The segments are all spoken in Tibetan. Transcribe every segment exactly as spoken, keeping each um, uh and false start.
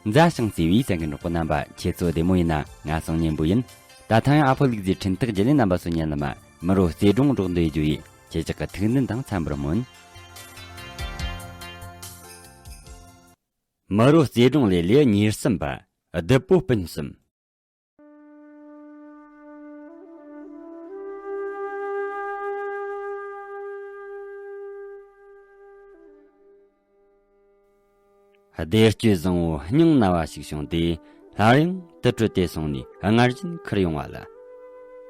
མཛའ་ཞིང་བརྩེ་བའི་གསན་མཁན་གྲོགས་པོ་རྣམ་པ། ཁྱེད་ཚོ་བདེ་མོ་ཡིན་ན། ང་སང་ཉིན་པོ་ཡིན། ད་ཐེངས་ཡང་ཨ་ཕོ་ལུག་རྫིའི་འཕྲིན་སྟེགས་བརྒྱུད་ལས་རྣམ་པ་ཚོ་ཉན་ལ་མ། མི་རོ་རྩེ་སྒྲུང་སྒྲོག་འདོད་རྒྱུ་ཡིས། ཁྱེད་ཅག་གི་ཐུགས་འདུན་དང་འཚམས་པར་སྨོན། མི་རོ་རྩེ་སྒྲུང་ལེ་ལེ་ཉེར་གསུམ་པ། བདུད་པོ་སྤུན་གསུམ། བདེ་སྤྱོད་བཟང་བོ་སྙིང་ན་བ་ཞིག་བྱུང་སྟེ། སླར་ཡང་དུར་ཁྲོད་དེ་སོང་ནས་སྔར་བཞིན་ཁུར་ཡོང་བ་ལ།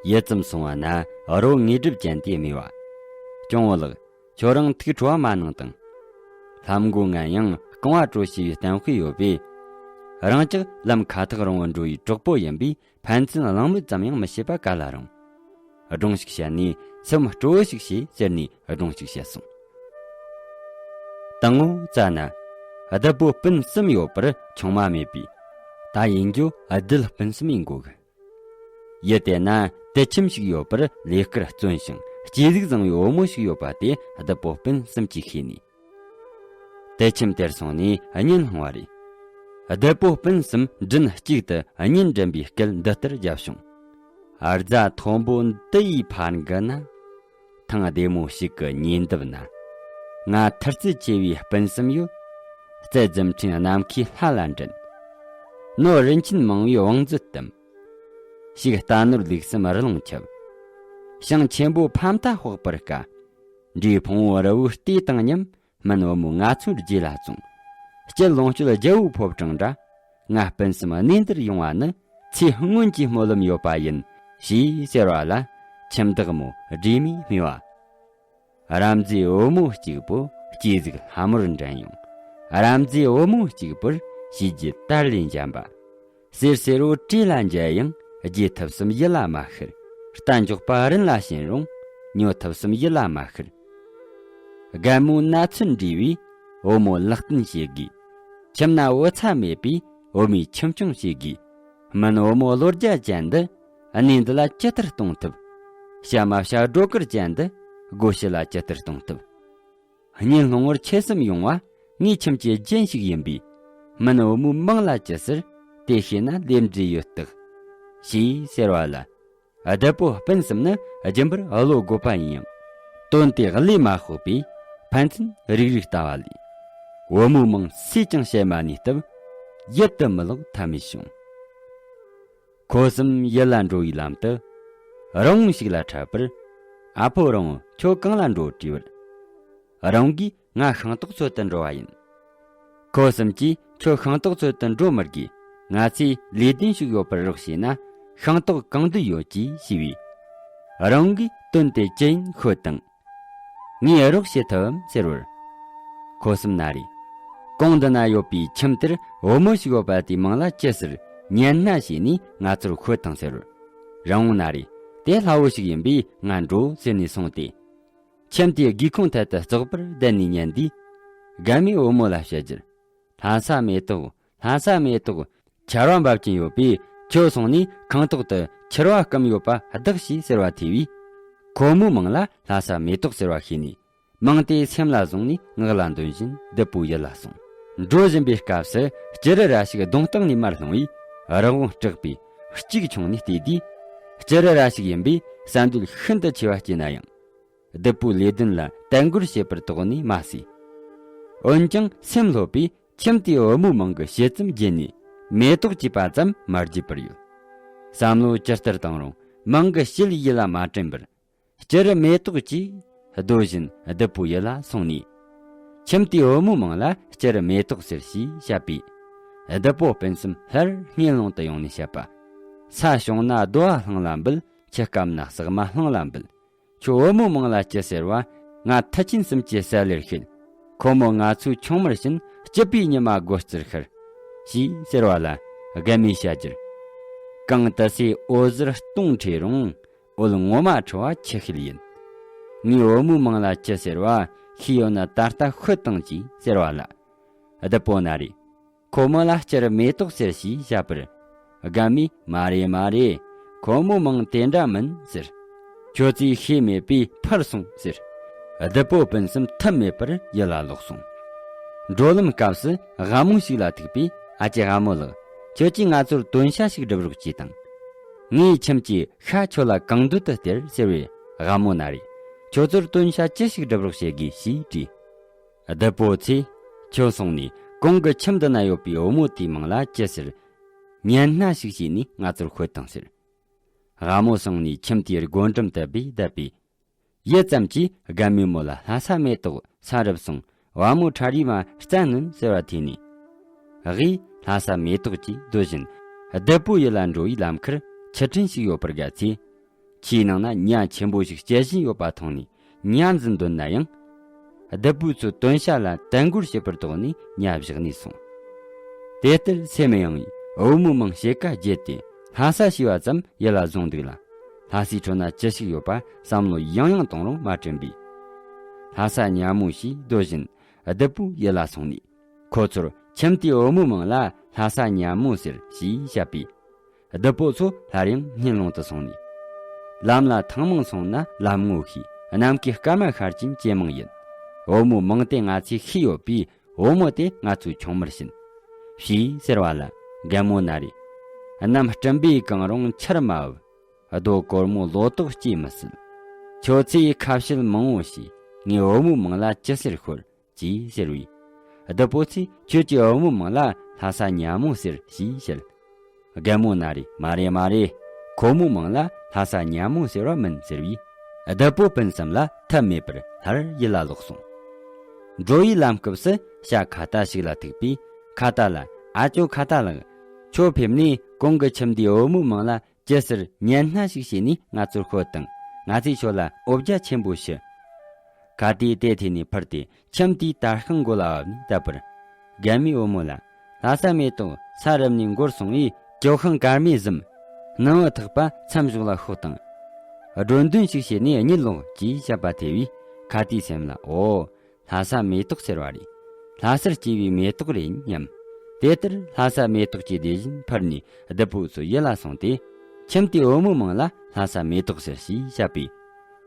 ཡུད་ཙམ་སོང་བ་ན་རོ་དངོས་གྲུབ་ཅན་དེ་སྨྲས་པ། སྐྱོང་བོ་ལགས། ཁྱོད་རང་ཐུགས་ཁྲོ་བ་མ་གནང་དང་། ལྷམ་མགོ་ང་ཡང་རྐང་བ་བྲོ་ཞེས་པའི་གཏམ་དཔེ་ཡོད་པས། རང་ཅག་ལམ་ཁ་ཐག་རིང་བོ་འགྲོ་བའི་གྲོགས་པོ་ཡིན་པས། ཕན་ཚུན་གླེང་མོལ་ཙམ་ཡང་མི་བྱེད་པ་ག་ལ་རུང་། སྒྲུང་ཞིག་བཤད་ནས་སེམས་སྤྲོ་བོ་ཞིག་བྱེད་ཟེར་ནས་སྒྲུང་ཞིག་བཤད་སོང་། དང་པོ་རྩ་ན། བདུད་པོ་སྤུན་གསུམ་ཡོད་པར་ཆུང་མ་མེད་པས། ད་ཡིན་རྒྱུ་བདུད་སྤུན་གསུམ་ཡིན་དགོས་གི། ཡུལ་དེ་ན་དུད་ཁྱིམ་ཞིག་ཡོད་པར་ལས་ཀར་བརྩོན་ཞིང་སྐྱེས་གཟུགས་བཟང་བའི་བུ་མོ་ཞིག་ཡོད་པ་དེ་བདུད་པོ་སྤུན་གསུམ་གྱིས་ཤེས་ནས། དུད་ཁྱིམ་དེར་སོང་ནས་གཉེན་སློང་བ་རེད། བདུད་པོ་སྤུན་གསུམ་མགྲིན་གཅིག་ཏུ་གཉེན་འདྲེན་པའི་སྐད་འདི་ལྟར་བརྒྱབ་བྱུང་། རྫ་མཐོན་པོ་འདི་ཡི་ཕར་འགི་ན། ཐང་བདེ་མོ་ཞིག་གི་ཉེ་འདབས་ན། ང་མཐུ་རྩལ་ཆེ་བའི་སྤུན་གསུམ་ཡོད། རྩལ་རྫུ་འཕྲུལ་ནམ་མཁའི་ལྷ་ལ་འགྲན། ནོར་རིན་ཆེན་མང་བའི་བང་མཛོད་བཏུམ། ཞིག་རྟ་ནོར་ལུག་གསུམ་རི་ལུང་ཁྱབ། ཞིང་ཆེན་པོ་ཕ་མཐའ་དཔག་པར་དཀའ། འབྲས་ཕུང་བོ་རི་བོའི་ལྟེ་དང་མཉམ། སྨན་བུ་མོ་ང་ཚོའི་རྗེས་ལ་བཙོང་། སྐྱིད་ལོངས་སྤྱོད་རྒྱལ་པོའི་ཕོ་བྲང་འདྲ། ང་སྤུན་གསུམ་གནས་འདིར་ཡོང་བ་ནི། ཚེ་སྔོན་གྱི་སྨོན་ལམ་ཡོད་པ་ཡིན། ཞེས་ཟེར་བ་ལ། ཁྱིམ་བདག་མོ་སྒྲོལ་མས་སྨྲས་པ། རབ་མཛེས་བུ་མོ་གཅིག་པོ་སྐྱེས་གཟུགས་ལྷ་མོར་འགྲན་ཡོང་། རབ་མཛེས་བུ་མོ་གཅིག་པོར་བྱས་རྗེས་དར་ལས་འཇམ་པ། གསེར་སེར་བོ་བྲེ་ལ་འཇལ་ཡང་། རྒྱས་ཐབས་སམ་ཡིད་ལ་མ་ཤར། རྟ་མགྱོགས་པ་རིན་ལ་ཕྱིན་རུང་། ཉོ་ཐབས་སམ་ཡིད་ལ་མ་ཤར། རྒན་མོ་ན་ཚོད་འདྲིས་པས་བུ་མོ་ལག་རྟེན་བྱེད་དགོས། ཁྱིམ་ན་བུ་ཚ་མེད་པས་བུ་མོས་ཁྱིམ་སྐྱོང་བྱེད་དགོས། སྨན་བུ་མོ་བློ་རྒྱ་ཅན་འདི། གནས་འདི་ལ་ཇི་ལྟར་གཏོང་ཐུབ། བྱ་མ་བྱ་སྒྲོ་དཀར་ཅན་འདི། སྒོ་ཕྱི་ལ་ཇི་ལྟར་གཏོང་ཐུབ། གཉེན་སློང་བར་ཁྱེད་གསུམ་ཡོང་བ། ངའི་ཁྱིམ་གྱི་རྒྱན་ཞིག་ཡིན་པས། སྨན་བུ་མོའི་མིང་ལ་ཅི་ཟེར། དེ་ཤེས་ན་ལས་འབྲས་ཡོད་རྟགས། ཞེས་ཟེར་བ་ལ། བདུད་པོ་སྤུན་གསུམ་ནི་རྒྱུན་པར་བློ་དགོད་པ་ཡིན་ཡང་། དོན་དེ་བློས་མ་དཔོག་པས་ཕན་ཚུན་རིག་རིག་ལྟ་བ་ལས། བུ་མོའི་མིང་སུས་ཀྱང་བཤད་མ་ནུས་སྟབས། ཡིད་དུ་མི་ལོག་ཐབས་མེད་བྱུང་། ཁོ་གསུམ་ཡུལ་ལ་འགྲོ་བའི་ལམ་དུ། རི་བོང་ཞིག་ལ་འཕྲད་པར། ཨ་ཕོ་རི་བོང་ཁྱོད་གང་ལ་འགྲོ་དྲིས་པར། རི་བོང་གིས་ང་ཤིང་ཏོག་འཚོལ་དུ་འགྲོ་བ་ཡིན། ཁོ་གསུམ་གྱིས་ཁྱོད་ཤིང་ཏོག་འཚོལ་དུ་འགྲོ་མི་དགོས། ང་ཚོས་ལས་དོན་ཞིག་ཡོད་པར་རོགས་བྱས་ན་ཤིང་ཏོག་གང་འདོད་ཡོད་ཅེས་ཞུས་པས། རི་བོང་གིས་དོན་དེ་ཅི་ཡིན་ཤོད་དང་། ངས་རོགས་བྱེད་ཐུབ་བམ་ཟེར་བར། ཁོ་གསུམ་ན་རེ། གོང་འདི་ན་ཡོད་པའི་ཁྱིམ་དེར་བུ་མོ་ཞིག་ཡོད་པ་དེའི་མིང་ལ་ཅི་ཟེར། སྙན་ན་བྱས་ནས་ང་ཚོར་ཤོད་དང་ཟེར་བར། རི་བོང་ན་རེ། དེ་སླ་བོ་ཞིག་ཡིན་པས་ང་འགྲོ་ཟེར་ནས་སོང་སྟེ། ཁྱིམ་དེའི་སྒེའུ་ཁུང་ཐད་དུ་བཙོག་པར་བསྡད་ནས་ཉལ་དུས། རྒན་མོས་བུ་མོ་ལ་བཤད་རྒྱུར། ལྷ་ས་མེ་ཏོག། ལྷ་ས་མེ་ཏོག། ཆར་བ་འབབ་ཀྱིན་ཡོད་པས་ཁྱོད་སོང་ནས་ཁང་ཐོག་ཏུ་ཆར་བ་སྐམ་ཡོད་པ་བདག་ཤེས་ཟེར་བ་ཐོས་པས། ཁོ་མོའི་མིང་ལ་ལྷ་ས་མེ་ཏོག་ཟེར་བ་ཤེས་ནས། མིང་དེ་སེམས་ལ་བཟུང་ནས་ངག་ལ་འདོན་བཞིན་བདུད་པོའི་ཡུལ་ལ་སོང་། འགྲོ་བཞིན་པའི་སྐབས་སུ་སྐྱུ་རུ་ར་ཞིག་གདོང་གཏིང་ནས་མར་ལྷུང་བས་རི་བོང་སྐྲག་པས་གཅིག་མཆོངས་ནས་བལྟས་དུས། སྐྱུ་རུ་ར་ཞིག་ཡིན་པས་བསམ་འདུན་ཤིན་ཏུ་ཆེ་བ་སྐྱེས་ན་ཡང་། བདུད་པོའི་ལས་དོན་ལ་དད་འགོར་བྱེད་པར་དོགས་ནས་མ་བསུས། འོན་ཀྱང་སེམས་ལྷོད་པས་ཁྱིམ་དེའི་བུ་མོའི་མིང་གི་ཕྱེད་ཙམ་བརྗེད་ནས་མེ་ཏོག་ཅེས་པ་ཙམ་མ་བརྗེད་པར་ཡོད། བསམ་བློ་ཇི་ལྟར་བཏང་རུང་མིང་གི་ཕྱེད་ཡིད་ལ་མ་དྲན་པར། སྐྱུ་རུ་མེ་ཏོག་ཅེས་སྡོད་བཞིན་བདུད་པོའི་ཡུལ་ལ་སོང་ནས། ཁྱིམ་དེའི་བུ་མོའི་མིང་ལ་སྐྱུ་རུ་མེ་ཏོག་ཟེར་ཞེས་བཤད་པས། བདུད་པོ་སྤུན་གསུམ་སླར་ངན་སློང་དུ་ཡོང་ནས་བཤད་པ། ས་བྱུང་ན་རྡོ་བ་ལྷང་ལ་འབུད། ཆུ་སྐམ་ན་ཟག་མ་ལྷང་ལ་འབུད། ཁྱོད་བུ་མོའི་མིང་ལ་ཅི་ཟེར་བ། ང་མཐུ་ཆེན་གསུམ་གྱི་ཟེར་ལེར་ཤོད། ཁོ་མོ་ང་ཚོའི་ཆུང་མར་བྱིན། སྐྱིད་པའི་ཉི་མ་དགོད་རྩར་ཤར། ཞེས་ཟེར་བ་ལ་རྒན་མོས་བཤད་རྒྱུར། གངས་ཏི་སེ་འོད་ཟེར་སྟོང་འཕྲོས་རུང་། འོད་ངོ་མ་འཕྲོ་བ་ཆུ་ཤེལ་ཡིན། ངའི་བུ་མོའི་མིང་ལ་ཅི་ཟེར་བ། ཤེས་ཡོད་ན་ད་ལྟ་ཤོད་དང་ཅེས་ཟེར་བ་ལ། བདུད་པོ་ན་རེ། ཁོ་མོ་ལ་སྐྱུ་རུ་མེ་ཏོག་ཟེར་ཞེས་བཤད་པར། རྒན་མོས་མ་རེད་མ་རེད། ཁོ་མོའི་མིང་དེ་འདྲ་མིན་ཟེར། ཁྱོད་ཚོས་ཤེས་མེད་པས་ཕར་སོང་ཟེར། བདུད་པོ་སྤུན་གསུམ་ཐབས་མེད་པར་ཡུལ་ལ་ལོག་སོང་། འགྲོ་ལམ་སྐབས་སུ་དབང་མོ་ཞིག་ལ་ཐུག་པས་ ཨ་ཅེ་ལྷ་མོ་ལགས། ཁྱོད་ཀྱིས་ང་ཚོར་དོན་བྱ་ཞིག་སྒྲུབ་རོགས་གྱིས་དང་། ངའི་ཁྱིམ་གྱི་ཤ་ཁྱོད་ལ་གང་འདོད་དུ་སྟེར་ཟེར་བས། ལྷ་མོ་ན་རེ། ཁྱོད་ཚོར་དོན་བྱ་ཅི་ཞིག་སྒྲུབ་རོགས་བྱེད་དགོས་ཞེས་དྲིས། བདུད་པོ་ཚེ། ཁྱོད་སོང་ནས་གོང་གི་ཁྱིམ་འདི་ན་ཡོད་པའི་བུ་མོ་དེའི་མིང་ལ་ཅི་ཟེར། ཉན་སྣ་ཞིག་བྱས་ནས་ང་ཚོར་ཤོད་དང་ཟེར། ལྷ་མོ་སོང་ནས་ཁྱིམ་དེའི་སྒོ་འགྲམ་དུ་སྦས་བསྡད་པས། ཡུད་ཙམ་གྱིས་རྒན་མོའི་མོ་ལ་ལྷ་ས་མེ་ཏོག་ས་རུབ་སོང་། བ་མོ་ཁྲ་རིས་མ་རྩྭ་བསྣུན་ཟེར་བ་ཐོས་ནས། དབུས་ལྷ་ས་མེ་ཏོག་གིས་སྡོད་བཞིན། བདུད་པོའི་ཡུལ་ལ་འགྲོ་བའི་ལམ་ཁར་ཆུ་ཕྲན་ཞིག་ཡོད་པར་དགའ་ཚེ། ཆུའི་ནང་ན་ཉ་ཆེན་པོ་ཞིག་སྐྱེལ་བཞིན་ཡོད་པ་མཐོང་ནས་ཉ་འཛིན་འདོད་ན་ཡང་། བདུད་པོའི་ཚོ་དོན་བྱ་ལ་དལ་འགོར་བྱེད་པར་དོགས་ནས་ཉ་བཞག་ནས་སོང་། དེ་ལྟར་སེམས་ཡངས་པའི་བུ་མོའི་མིང་ཞེ་ཀ་བརྗེད་དེ་ལྷ་ས་ཞེས་པ་ཙམ་ཡིད་ལ་བཟུང་འདུག་ལ། ལྷ་སའི་ཁྲོད་ན་ཅི་ཞིག་ཡོད་པ་བསམ་བློ་ཡང་ཡང་གཏོང་རུང་མ་དྲན་པས། ལྷ་ས་ཉ་མོ་ཞེས་སྡོད་བཞིན་བདུད་པོའི་ཡུལ་ལ་སོང་ནས། ཁོ་ཚོར་ཁྱིམ་དེའི་བུ་མོའི་མིང་ལ་ལྷ་ས་ཉ་མོ་ཟེར་ཞེས་བཤད་པས། བདུད་པོ་ཚོ་སླར་ཡང་སྙིང་རླུང་དུ་སོང་ནས། ལམ་ལ་ཐེངས་མང་སོང་ན་ལམ་ངོ་ཤེས། ནམ་མཁའི་སྐར་མ་ཤར་གྱིན་ཇེ་མང་ཡིན། བུ་མོའི་མིང་དེ་ང་ཚོས་ཤེས་ཡོད་པས་བུ་མོ་དེ་ང་ཚོའི་ཆུང་མར་བྱིན། ཞེས་ཟེར་བ་ལ་རྒན་མོ་ན་རེ། གནམ་སྤྲིན་པས་གང་རུང་ཆར་མ་འབབ། རྡོ་གོར་མོ་ལོ་ཏོག་སྐྱེ་མི་སྲིད། ཁྱོད་ཚོས་ཁ་བཤད་མང་བོ་བྱས། ངའི་བུ་མོའི་མིང་ལ་ཅི་ཟེར་ཤོད། ཅེས་ཟེར་བས། བདུད་པོ་ཚོས་ཁྱོད་ཀྱི་བུ་མོའི་མིང་ལ་ལྷ་ས་ཉ་མོ་ཟེར་ཞེས་བཤད། རྒན་མོ་ན་རེ། མ་རེད་མ་རེད། ཁོ་མོའི་མིང་ལ་ལྷ་ས་ཉ་མོ་ཟེར་བ་མིན་ཟེར་བས། བདུད་པོ་སྤུན་གསུམ་ལ་ཐབས་མེད་པར་སླར་ཡུལ་ལ་ལོག་སོང་། འགྲོ་བའི་ལམ་སྐབས་སུ་བྱ་ཁྭ་ཏ་ཞིག་ལ་ཐུག་པས་ཁྭ་ཏ་ལ། ཨ་ཅོ་ཁྭ་ཏ་ལགས། ཁྱོད་ཕེབས་ནས་གོང་གི་ཁྱིམ་འདིའི་བུ་མོའི་མིང་ལ་ཅི་ཟེར་ཉན་སྣ་ཞིག་བྱས་ནས་ང་ཚོར་ཤོད་དང་། ང་ཚོས་ཁྱོད་ལ་འོ་བརྒྱལ་ཆེན་པོ་ཞུ། ཁྭ་ཏས་དེ་ཐོས་ནས་འཕུར་ཏེ་ཁྱིམ་དེའི་དར་ཤིང་མགོ་ལ་བབས་ནས་བསྡད་པར། རྒན་མོས་བུ་མོ་ལ། ལྷ་ས་མེ་ཏོག་ས་རུབ་ནས་འགོར་སོང་བས་ཀྱོག་ཤིང་དཀར་མོས་ཟིན། སྣང་བ་ཐག་པ་མཚམས་ཞོག་ལ་ཤོག་དང་། སྒྲོ་འདོན་ཞིག་བྱས་ནས་གཉིད་ལོག་ཅེས་བཤད་པ་ཐོས་པས་ཁྭ་ཏའི་སེམས་ལ། འོ། ལྷ་ས་མེ་ཏོག་ཟེར་བ་རེད། ལྷ་སར་སྐྱེས་པའི་མེ་ཏོག་རེད་སྙམ། དེ་ལྟར་ལྷ་ས་མེ་ཏོག་གི་ལྡེ་བཞིན་འཕུར་ནས་བདུད་པོ་ཚོའི་ཡུལ་ལ་སོང་སྟེ། ཁྱིམ་དེའི་བུ་མོའི་མིང་ལ་ལྷ་ས་མེ་ཏོག་ཟེར་ཞེས་བཤད་པས།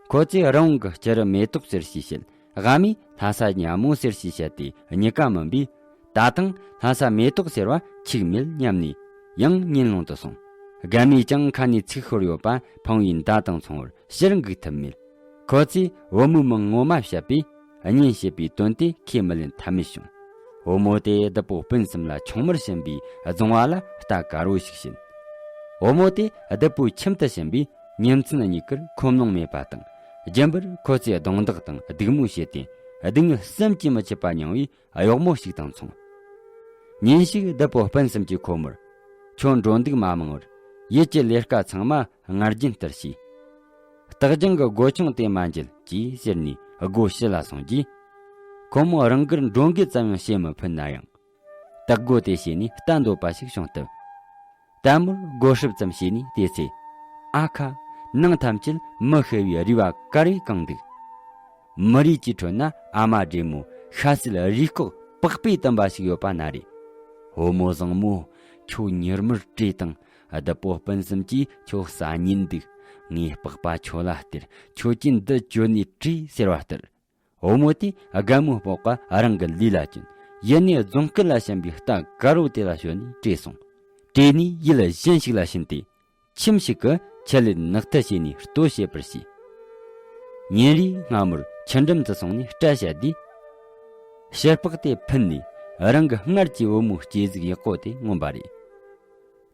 ཁོ་ཚོས་རང་དབང་གི་སྐྱུ་རུ་མེ་ཏོག་ཟེར་ཞེས་བཤད། ཨ་མས་ལྷ་ས་ཉ་མོ་ཟེར་ཞེས་བཤད་དེ་གཉིས་ཀ་མིན་པས། ད་ཐེངས་ལྷ་ས་མེ་ཏོག་ཟེར་བ་འཆུག་མེད་སྙམ་ནས་ཡང་གཉིད་ལོང་དུ་སོང་། རྒན་མོས་ཀྱང་ཁ་ནས་ཚིག་ཤོར་ཡོད་པ་ཕངས་པའི་མདའ་དང་མཚུངས་པར་ཕྱིར་འགུག་ཐུབ་མེད། ཁོ་ཚོས་བུ་མོའི་མིང་ངོ་མ་བཤད་པས་གཉེན་བཤད་པའི་དོན་དེ་ཁས་མི་ལེན་ཐབས་མེད་བྱུང་། བུ་མོ་དེ་བདུད་པོ་སྤུན་གསུམ་ལ་ཆུང་མར་བྱིན་པས་རྫོང་བ་ལ་རྟ་དཀར་བོ་ཞིག་བྱིན། བུ་མོ་དེ་བདུད་པོའི་ཁྱིམ་དུ་ཕྱིན་པས་ཉིན་མཚན་གཉིས་ཀར་ཁོམ་ལོང་མེད་པ་དང་། རྒྱུན་པར་ཁོ་ཚོས་རྡུང་རྡེག་དང་སྡིགས་དམོད་བྱས་ཏེ་སྡུག་བསྔལ་བསམ་གྱིས་མི་ཁྱབ་པ་མྱོང་བས་གཡོག་མོ་ཞིག་དང་མཚུངས། ཉིན་ཞིག་བདུད་པོ་སྤུན་གསུམ་གྱིས་ཁོ་མོར། ཁྱོད་འགྲོ་འདུག་མ་མང་བར་ཡུལ་གྱི་ལས་ཀ་ཚང་མ་སྔར་རྒྱུན་ལྟར་བྱས། རྟགས་ཅན་གྱི་སྒོ་ཆུང་དེ་མ་འབྱེད་ཅེས་ཟེར་ནས་སྒོ་ཕྱི་ལ་སོང་རྗེས། ཁོ་མོ་རང་དགར་འགྲོ་འགུལ་ཙམ་ཡང་བྱེད་མི་ཕོད་ན་ཡང་། རྟགས་སྒོ་དེ་ཕྱེ་ནས་རྟ་འདོད་པ་ཞིག་བྱུང་སྟབས། དལ་མོར་སྒོ་ཧྲུབ་ཙམ་ཕྱེ་ནས་བལྟས་ཚེ། ཨ་ཁ། ནང་ཐམས་ཅད་མི་ཤི་བའི་རུས་པ་དཀར་བས་གང་འདུག་མི་རིགས་ཀྱི་ཁྲོད་ན་ཨ་མ་བགྲེས་མོ་ཤ་ཟད་རུས་ལྐོག་པགས་པས་བཏུམས་པ་ཞིག་ཡོད་པ་ན་རེ། བུ་མོ་བཟང་མོ། ཁྱོད་མྱུར་མར་བྲོས་དང་། བདུད་པོ་སྤུན་གསུམ་གྱིས་ཁྱོད་ཟ་ཉེན་འདུག་ངས་པགས་པ་ཁྱོད་ལ་སྟེར། ཁྱོད་ཀྱིས་འདི་གྱོན་ནས་བྲོས་ཟེར་བ་ལྟར། བུ་མོ་དེས་རྒན་མོའི་པགས་པ་རང་གི་ལུས་ལ་གྱོན། ཡུལ་ནས་རྫོང་དཀར་ལ་བྱིན་པའི་རྟ་དཀར་བོ་དེ་ལ་ཞོན་ནས་བྲོས་སོང་། བྲོས་ནས་ཡུལ་གཞན་ཞིག་ལ་ཕྱིན་ཏེ། ཁྱིམ་ཞིག་གི་ཆེད་ལས་ནགས་ཐལ་བྱས་ནས་ལྟོ་བྱེད་པར་བྱས། ཉིན་རེའི་སྔ་མོར་ཆུ་འགྲམ་དུ་སོང་ནས་སྐྲ་བཤལ་དུས། ཕྱི་པགས་དེ་ཕུད་ནས་རང་གི་སྔར་གྱི་བུ་མོའི་སྐྱེ་གཟུགས་ཡག་པོ་དེ་མངོན་པ་རེད།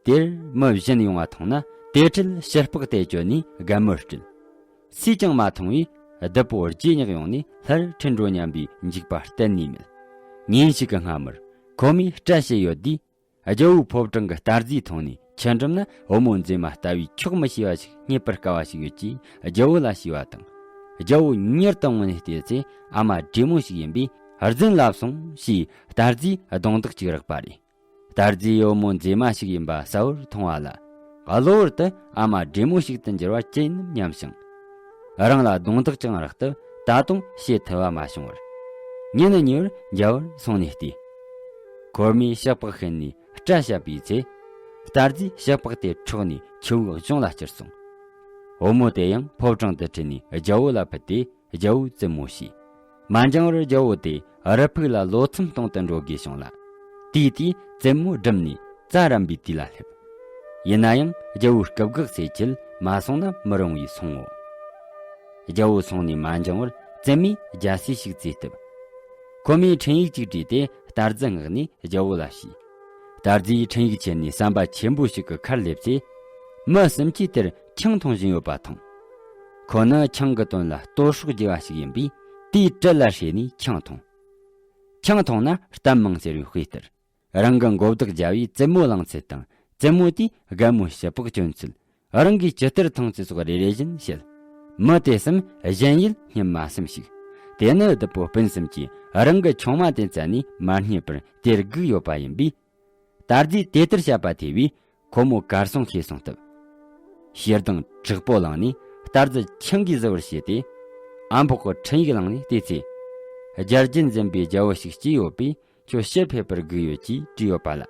དེར་མི་གཞན་ཡོང་བ་མཐོང་ན་དེ་འཕྲལ་ཕྱི་པགས་དེ་གྱོན་ནས་རྒན་མོར་སྤྲད། སུས་ཀྱང་མ་མཐོང་བས་བདུད་པོ་རྗེས་ཉག་ཡོང་ནས་སླར་ཁྲིད་འགྲོ་སྙམ་པའི་འཇིགས་པ་གཏན་ནས་མེད། ཉིན་ཞིག་གི་སྔ་མོར་ཁོ་མོས་སྐྲ་བཤལ་ཡོད་དུས། རྒྱལ་བོའི་ཕོ་བྲང་གི་རྟ་རྫིས་མཐོང་ནས་ཆུ་འགྲམ་ན་བུ་མོ་མཛེས་མ་ལྟ་བུའི་ཆོག་མི་ཤེས་པ་ཞིག་རྙེད་པར་དཀའ་བ་ཞིག་ཡོད་ཅེས་རྒྱལ་བོ་ལ་ཞུས་པ་དང་། རྒྱལ་བོ་མྱུར་དུ་འོང་ནས་བལྟས་ཚེ་ཨ་མ་བགྲེས་མོ་ཞིག་ཡིན་པས་རྫུན་ལབ་སོང་ཞེས་རྟ་རྫིས་རྡུང་རྡེག་ཅིག་རེག་པ་རེད། རྟ་རྫིས་བུ་མོ་མཛེས་མ་ཞིག་ཡིན་པ་གསལ་བོར་མཐོང་བ་ལ། གློ་བུར་དུ་ཨ་མ་བགྲེས་མོ་ཞིག་ཏུ་འགྱུར་བ་ཅི་ཡིན་སྙམ་ཞིང་། རང་ལ་རྡུང་རྡེག་ཀྱང་རེག་སྟབས་ད་དུང་བྱེད་ཐུབ་པ་མ་བྱུང་བར། ཉིན་གཉིས་པར་རྒྱལ་བོར་སོང་ནས་བལྟས། ཁོ་མོས་ཕྱི་པགས་ཕུད་ནས་སྐྲ་བཤལ་བའི་ཚེ། རྟ་རྫིས་ཕྱི་པགས་དེ་འཕྲོག་ནས་ཆུ་བོའི་གཞུང་ལ་བསྐྱུར་སོང་། བུ་མོ་དེ་ཡང་ཕོ་བྲང་དུ་ཁྲིད་ནས་རྒྱལ་བོ་ལ་ཕུལ་ཏེ་རྒྱལ་བོས་བཙུན་མོ་བྱས། མ་འགྱངས་པར་རྒྱལ་བོ་དེ་རི་ཕུག་ལ་ལོ་མཚམས་གཏོང་དུ་འགྲོ་དགོས་བྱུང་ལ། དེའི་དུས་བཙུན་མོ་སྒྲིམ་ནས་རྩྭ་རམ་པའི་དུས་ལ་སླེབས། ཡིན་ན་ཡང་རྒྱལ་བོའི་སྐུ་འགག་ཚེ་ཁྱེད་མ་སོང་ན་མི་རུང་བས་སོང་ངོ་། རྒྱལ་བོ་སོང་ནས་མ་འགྱངས་བར་བཙུན་མོས་རྒྱལ་སྲས་ཤིག་བཙལ་བཏུབ། ཁོ་མོས་འཕྲིན་ཡིག་ཅིག་བྲིས་ཏེ་རྟ་རྫི་མངགས་ནས་རྒྱལ་བོ་ལ་ཞུས། རྟ་རྫིས་འཕྲིན་ཡིག་ཁྱེར་ནས་ཟམ་པ་ཆེན་པོ་ཞིག་གི་ཁར་སླེབས་ཚེ། མི་གསུམ་གྱིས་དེར་ཆང་འཐུང་བཞིན་ཡོད་པ་མཐོང་། ཁོ་ནི་ཆང་གི་དོན་ལ་ལྟོ་སྲོག་རྒྱས་པ་ཞིག་ཡིན་པས། དེའི་དྲི་ལ་ཧྲེ་ནས་ཆང་འཐུང་། ཆང་འཐུང་ན་གཏམ་མང་ཟེར་བའི་དཔེ་ལྟར། རང་གི་མགོ་བདག་རྒྱལ་བོས་བཙུན་མོ་བླངས་ཚུལ་དང་། བཙུན་མོ་དེས་རྒན་མོ་ཞི་བག་གྱོན་ཚུལ། རང་གིས་ཇི་ལྟར་འཐུང་ཚུལ་སོགས་རེ་རེ་བཞིན་བཤད། མི་དེ་གསུམ་གཞན་ཡུལ་སྙན་མ་གསུམ་ཞིག་དེ་ནི་བདུད་པོ་སྤུན་གསུམ་གྱིས་རང་གི་ཆུང་མ་དེ་བཙལ་ནས་མ་རྙེད་པར་དེར་སྒུག་ཡོད་པ་ཡིན་པས། རྟ་རྫིས་དེ་ལྟར་བཤད་པ་ཐོས་པས། ཁོ་མོ་གར་སོང་ཤེས་སོང་སྟབས། ཞེ་སྡང་དྲག་པོ་ལངས་ནས་རྟ་རྫི་ཆང་གིས་བཟི་བར་བྱས་ཏེ། ཨམ་ཕོག་གི་འཕྲིན་ཡིག་བླངས་ནས་བལྟས་ཚེ། རྒྱལ་རྒྱུད་འཛིན་པའི་རྒྱལ་བོ་ཞིག་སྐྱེས་ཡོད་པས། ཁྱོད་ཕྱིར་ཕེབས་པར་སྒུག་ཡོད་ཅེས་བྲིས་ཡོད་པ་ལ།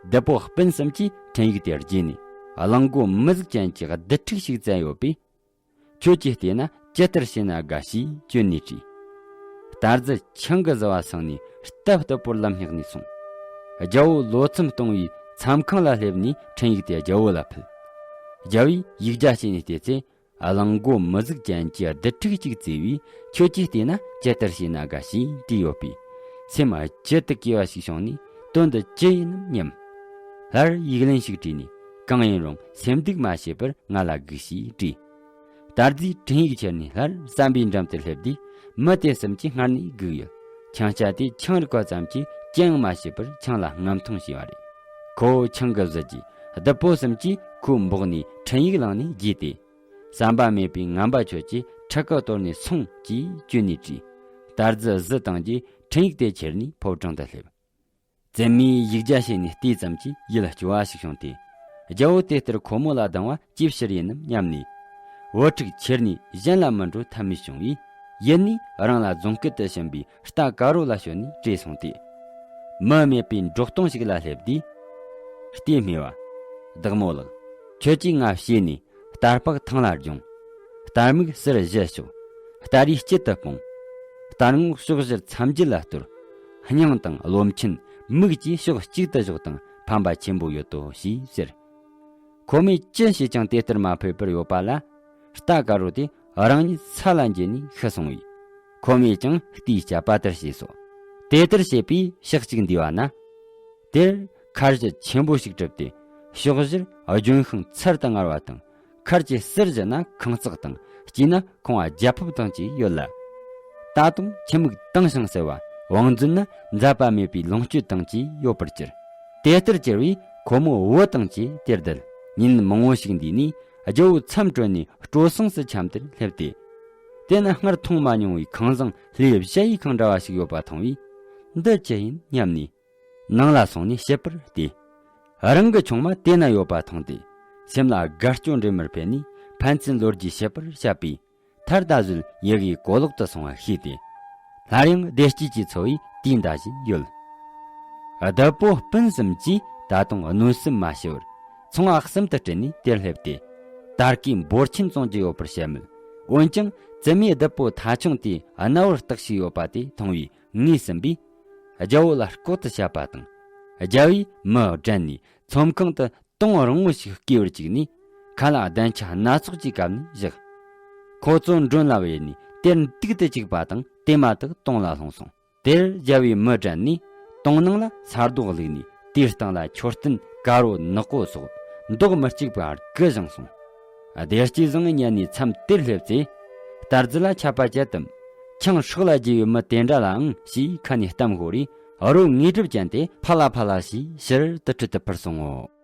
བདུད་པོ་སྤུན་གསུམ་གྱིས་འཕྲིན་ཡིག་དེ་བརྗེད་ནས། གླང་མགོ་མི་གཟུགས་ཅན་གྱི་བདུད་ཕྲུག་ཞིག་བཙལ་ཡོད་པས། ཁྱོད་ཀྱིས་བལྟས་ན་ཇི་ལྟར་བྱས་ན་དགའ་ཞེས་བཅོལ་ནས་བྲིས། རྟ་རྫི་ཆང་གིས་བཟི་བ་སངས་ནས་སྟབས་སྟབ་པོར་ལམ་སྙེག་ནས་སོང་། རྒྱལ་བོ་ལོ་མཚམས་གཏོང་བའི་མཚམས་ཁང་ལ་སླེབས་ནས་འཕྲིན་ཡིག་དེ་རྒྱལ་བོ་ལ་ཕུལ། རྒྱལ་བོས་ཡིག་བརྒྱ་བྱས་ནས་བལྟས་ཚེ། གླང་མགོ་མི་གཟུགས་ཅན་གྱི་བདུད་ཕྲུག་ཅིག་བཙས་པས། ཁྱོད་ཀྱིས་བལྟས་ན་ཇི་ལྟར་བྱས་ན་དགའ་ཞེས་བྲིས་ཡོད་པས། སེམས་རྒྱུད་དུ་གུས་པ་ཞིག་བྱུང་ནས་དོན་འདི་ཅི་ཡིན་ནམ་སྙམ། སླར་ཡིག་ལན་ཞིག་བྲིས་ནས། གང་ཡིན་རུང་སེམས་སྡུག་མ་བྱེད་པར་ང་ལ་སྒུག་ཞེས་བྲིས། རྟ་རྫིས་འཕྲིན་ཡིག་ཁྱེར་ནས་སླར་ཟམ་པའི་འགྲམ་དུ་སླེབས་དུས། མི་དེ་གསུམ་གྱིས་སྔར་ནས་སྒུག་ཡོད། ཆང་ཆ་དེ་ཆང་རིག་པ་ཙམ་གྱིས་ཅི་ཡང་མ་བྱས་པར་ཆང་ལ་རྔམ་འཐུང་བྱས་པ་རེད། ཁོ་བོ་ཆང་གིས་བཟི་རྗེས་བདུད་པོ་གསུམ་གྱིས་ཁོའི་འབོག་ནས་འཕྲིན་ཡིག་བླངས་ནས་བརྗེས་ཏེ། བསམ་པ་མེད་པའི་ངན་པ་ཁྱོད་ཀྱིས་ཕྲུ་གུ་གཏོར་ནས་སོང་ཅེས་བཅོལ་ནས་བྲིས། རྟ་རྫི་བཟི་བཏང་རྗེས་འཕྲིན་ཡིག་དེ་ཁྱེར་ནས་ཕོ་བྲང་དུ་སླེབས། བཙུན་མོས་ཡིག་བརྒྱ་བྱས་ནས་བལྟས་ཙམ་གྱིས་ཡིད་སྐྱོ་བ་ཞིག་བྱུང་སྟེ། རྒྱལ་བོ་དེ་ལྟར་ཁོ་མོ་ལ་སྡང་བ་ཅིའི་ཕྱིར་ཡིན་ནམ་སྙམ་ནས། བུ་ཕྲུག་ཁྱེར་ནས་གཞན་ལ་མི་འགྲོ་ཐབས་མེད་བྱུང་བས། ཡུལ་ནས་རང་ལ་རྫོང་སྐུད་དུ་ཕྱིན་པའི་རྟ་དཀར་རོ་ལ་ཞོན་ནས་བྲོས་སོང་སྟེ། མི་མེད་པའི་འབྲོག་སྟོང་ཞིག་ལ་སླེབས་དུས། རྟའི་སྨྲས་པ། བདག་མོ་ལགས། ཁྱོད་ཀྱིས་ང་བྱས་ནས་རྟ་ཕག་ཐང་ལ་རྒྱུང་། རྟ་རྨིག་ཟུར་བཞི་ཤོག། རྟ་རིས་དཀྱིལ་དུ་སྤུངས། རྟ་རྔོག་ཕྱོགས་བཞིར་མཚམས་བརྒྱད་ལ་གཏོར། སྙིང་དང་ལོ་མཆིན་མིག་བཅས་ཕྱོགས་གཅིག་ཏུ་བཞག་དང་ཕན་པ་ཆེན་པོ་ཡོད་དོ་ཞེས་ཟེར། ཁོ་མོས་ཅི་བྱས་ཀྱང་དེ་ལྟར་མ་ཕེབས་པར་ཡོད་པ་ལ། རྟ་དཀར་རོ་དེ་རང་ཉིད་ས་ལ་འགྱེལ་ནས་ཤི་སོང་བས། ཁོ་མོས་ཀྱང་རྟའི་བཅད་པ་ལྟར་བྱས་སོ། དེ་ལྟར་བྱས་པས་ཞག་གཅིག་འདས་པ་ན། དེར་མཁར་གཞི་ཆེན་པོ་ཞིག་གྲུབ་སྟེ། ཕྱོགས་བཞིར་ལྗོན་ཤིང་ཚར་དུ་དངར་བ་དང་། མཁར་གྱི་ཟུར་བཞི་ན་ཁང་བརྩེགས་དང་། དཀྱིལ་ན་ཁང་བ་རྒྱ་ཕིབས་དང་བཅས་ཡོད་ལ། ད་དུང་ཁྱི་མིག་དྭངས་ཤིང་གསལ་བ། བང་མཛོད་ན་འཛད་པ་མེད་པའི་ལོངས་སྤྱོད་དང་བཅས་ཡོད་པར་གྱུར། དེ་ལྟར་གྱུར་བས་ཁོ་མོ་བུ་དང་བཅས་དེར་བསྡད། ཉིན་མང་བོ་ཞིག་འདས་ནས་རྒྱལ་བོ་མཚམས་གྲོལ་ནས་སྤྲོ་གསེང་སུ་འཁྱམས་དེར་སླེབས་ཏེ། དེ་ན་སྔར་མཐོང་མ་མྱོང་བའི་ཁང་བཟང་ལྷའི་ཞ་ཡི་ཁང་འདྲ་བ་ཞིག་ཡོད་པ་མཐོང་བས། འདི་ཅི་ཡིན་སྙམ་ནས། ནང་ལ་སོང་ནས་ཞིབ་པར་བལྟས། རང་གི་ཆུང་མ་དེ་ན་ཡོད་པ་མཐོང་སྟེ། སེམས་ལ་དགའ་སྐྱོ་འདྲེས་མར་འཕེལ་ནས་ཕན་ཚུན་ལོ་རྒྱུས་ཞིབ་པར་བཤད་པས། མཐར་ད་གཟོད་ཡི་གེའི་གོ་ལོག་ཏུ་སོང་བ་ཤེས་ཏེ། སླར་ཡང་བདེ་སྐྱིད་ཀྱི་འཚོ་བའི་དུས་འདའ་བཞིན་ཡོད། བདུད་པོ་སྤུན་གསུམ་གྱིས་ད་དུང་གནོད་སེམས་མ་ཞི་བར། ཚོང་བ་གསུམ་དུ་སྤྲད་ནས་དེར་སླེབས་ཏེ། དར་གོས་འབོར་ཆེན་བཙོང་རྒྱུ་ཡོད་པར་བཤད་མོད། འོན་ཀྱང་བཙུན་མོས་བདུད་པོ་ཐ་ཆུང་དེས་གནའ་བོར་བརྟག་ཞིག་ཡོད་པ་དེ་མཐོང་བས། ངེས་ཟིན་པས། རྒྱལ་བོ་ལ་ལྐོག་ཏུ་བཤད་པ་དང་། རྒྱལ་བོས་མི་བསྒྲལ་ནས་ཚོམ་ཁང་དུ་དུང་རིང་མོ་ཞིག་བརྐོས་པར་བཅུག་ནས། ཁ་ལག་གདན་ཆ་སྣ་ཚོགས་ཀྱིས་བཀབ་ནས་བཞག། ཁོ་ཚོ་མགྲོན་ལ་བབས་ནས་དེར་འདུག་ཏུ་བཅུག་པ་དང་དེ་མ་ཐག་དུང་ལ་ལྷུང་སོང་། དེར་རྒྱལ་བོས་མི་བསྒྲལ་ནས་དུང་ནང་ལ་ས་རྡོ་བླུགས་ནས་དེའི་སྟེང་ལ་མཆོད་རྟེན་དཀར་བོ་ནག་པོ་སོགས་མདོག་མི་གཅིག་པ་དགུ་བཞེངས་སོང་། བདེ་སྐྱིད་བཟང་ཉལ་ནས་མཚམས་དེར་སླེབས་ཚེ། རྟ་རྫི་ལ་ཆད་པ་བཅད་དམ། ཆང་སྲེག་ལ་རྒྱུས་པའི་མི་དེ་འདྲ་ལའང་ཞེས་ཁ་ནས་གཏམ་ཤོར་རེ། རོ་དངོས་གྲུབ་ཅན་དེ་ཕ་ལ་ཕ་ལ་ཞེས་ཕྱིར་དུར་ཁྲོད་དུ་འཕུར་སོང་ངོ་།